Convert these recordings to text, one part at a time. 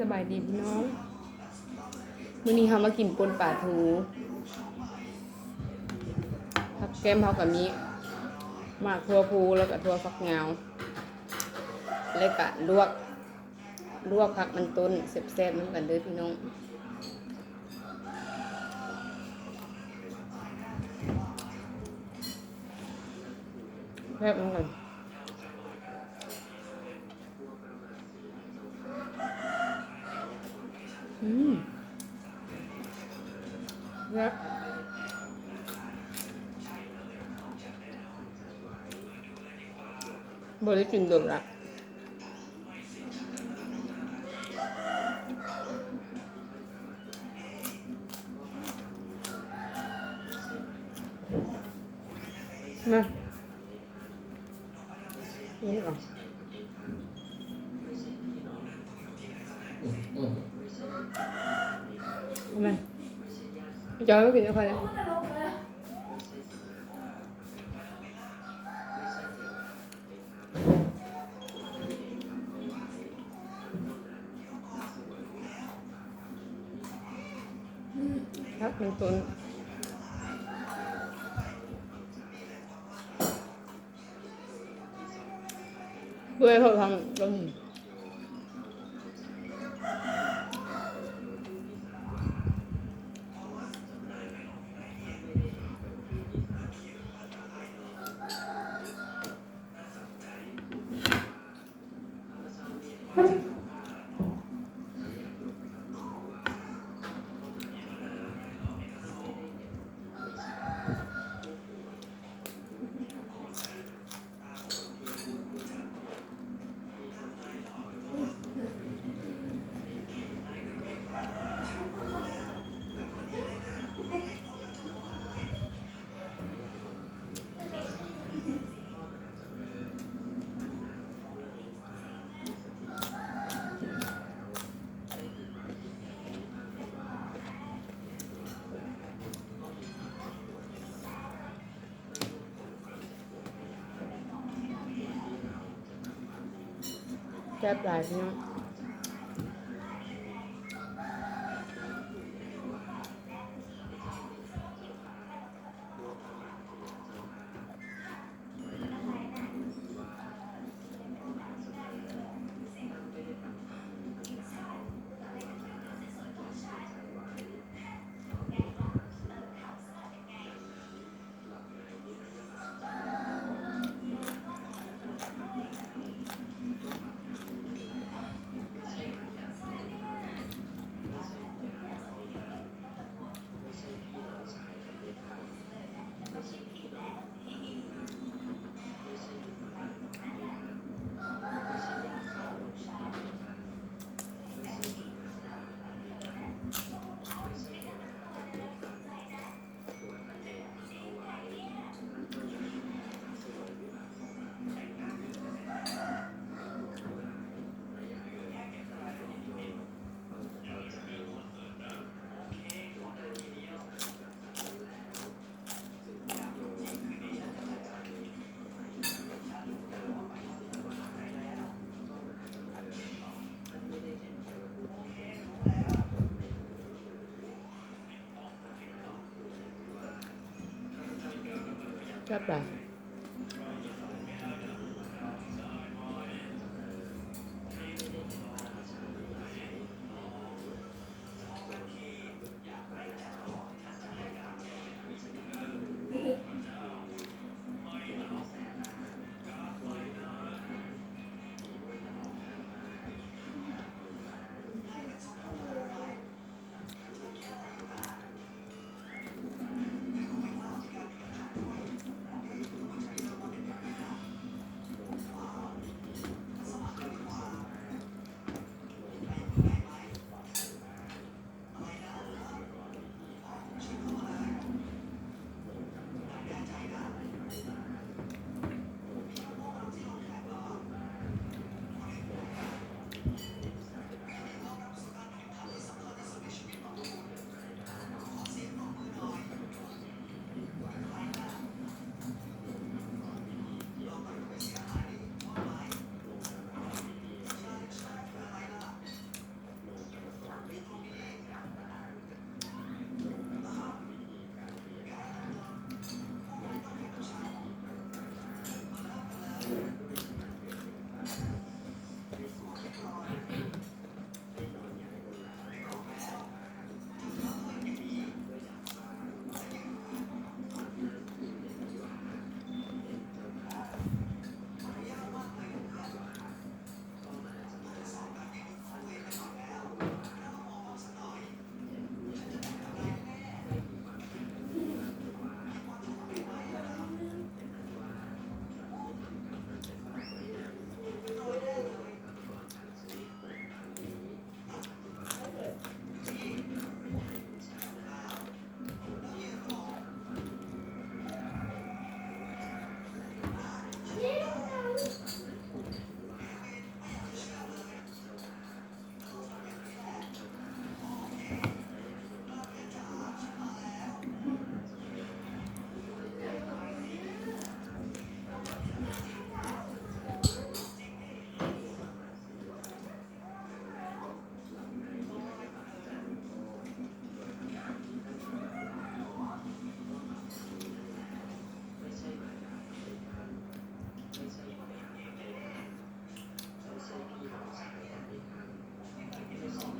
ສະບາຍດີພີ່ນ້ອງ ມື້ນີ້ເຮົາມາກິນປົ່ນປາທູ ຜັກແກ້ມເຮົາກໍມີໝາກຖົ່ວພູ ແລ້ວກໍຖົ່ວຝັກຍາວ ແລ້ວກໍລວກ ລວກຜັກມັນຕົ້ນ ແຊບໆນຳກັນເດີ້ພີ່ນ້ອງ ແຊບນຳກັນ. ອືມ ແຊບ ບໍ່ໄດ້ກິນດົນລະ ມາ. ນີ້ອອກ ອືມ ເອົາມາ ຈອຍມາກິນນຳຂ້ອຍເດີ້ ຜັກມັນຕົ້ນ. ເປື່ອຍເພາະທາງຕົ້ນ. ແຊບຫຼາຍພີ່ນ້ອງ. ແຊບຫຼາຍ. ແຊ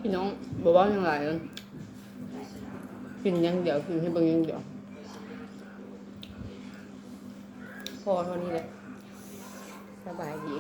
ພີ່ນ້ອງ ບໍ່ເວົ້າຫຍັງຫຼາຍເລີຍ ກິນຢ່າງດຽວ ກິນໃຫ້ເບິ່ງຢ່າງດຽວ ພໍເທົ່ານີ້ແຫຼະ ສະບາຍດີ.